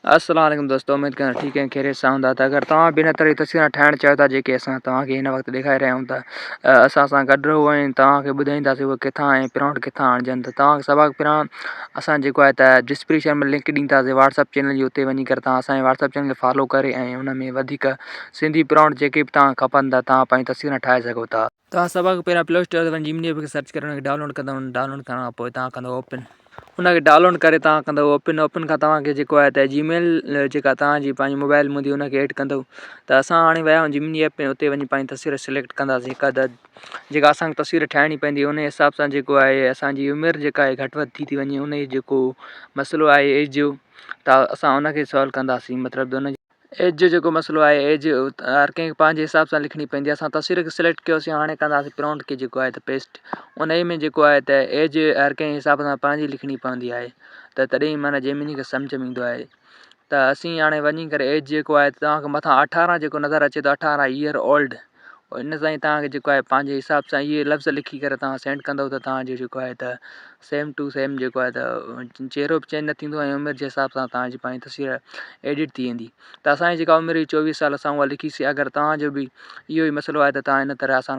السلام عليڪم دوستو اميد ڪندا ٺيڪ ۽ خيريت سان هوندا ته اگر توهان به ان طرح جي تصويرون ٺاهڻ چاهيو ٿا جيڪي اسان توهان کي هن وقت ڏيکاري رهيا آهيون ته اسان سان گڏ رهو ۽ توهان کي ٻڌائينداسين اهي ڪٿان ۽ پرونٽ ڪٿان آڻجن ته توهان کي سڀ کان پهريان اسان جيڪو آهي ته ڊسڪرپشن ۾ لنڪ ڏينداسين واٽس اپ چينل جي اتي وڃي ڪري توهان اسان جي واٽس اپ چينل کي فالو ڪري ۽ ان ۾ وڌيڪ سنڌي پرونٽ جيڪي به توهان کي کپن ٿا توهان پنهنجي تصويرون ٺاهي سگهو ٿا. توهان سڀ کان پهريان پلي اسٽور تي وڃي جيمني ايپ کي سرچ ڪري ان کي ڊائونلوڊ ڪندو ان ڊائونلوڊ ڪرڻ کان پوء توهان ڪندو اوپن ان کي ڊائونلوڊ ڪري توهان ڪندو اوپن اوپن کان توهان کي جيڪو آهي ته جي ميل جيڪا توهان جي پنهنجي موبائل ۾ هوندي ان کي ايڊ ڪندو ته اسان هاڻي ويا آهيون جيمني ايپ ۾ اتي وڃي پنهنجي تصوير سليڪٽ ڪنداسين هڪ عدد جيڪا اسان کي تصوير ٺاهڻي پوندي ان حساب سان جيڪو آهي اسان جي عمر جيڪا آهي گهٽ وڌ ٿي ٿي وڃي ان جو جيڪو مسئلو آهي ايج جو ته اسان ان کي سالو ڪنداسين مطلب ان ايج جو جيڪو مسئلو آهي ايج هر ڪنهن کي پنهنجي حساب سان لکڻي پوندي آهي اسان تصوير کي سليڪٽ ڪيوسين هاڻي ڪنداسين پرونٽ کي جيڪو آهي ته پيسٽ انهي ۾ جيڪو آهي ته ايج هر ڪنهن حساب سان پنهنجي لکڻي پوندي آهي ته تڏهن معنيٰ جيمني کي سمجهه ۾ ايندو آهي ته اسين هاڻي وڃي ڪري ايج جيڪو آهي توهان کي مٿان اٺارهن جيڪو نظر اچي ٿو اٺارهن ايئر اولڊ ان سان ئي توهان کي جيڪو آهي پنهنجي حساب سان اهي لفظ لکي ڪري توهان سينڊ ڪندو ته توهان جو جيڪو آهي ته سيم ٽو سيم جيڪو آهي ته چهرو به چينج نه ٿيندو ۽ عمر جي حساب سان توهان جي پنهنجي تصوير ايڊٽ ٿي ويندي ته اسان جي جيڪا عمر هئي چوويهه سال اسان اها لکيسي اگر توهان جو به اهو ئي مسئلو آهي ته توهان ان طرح آسان.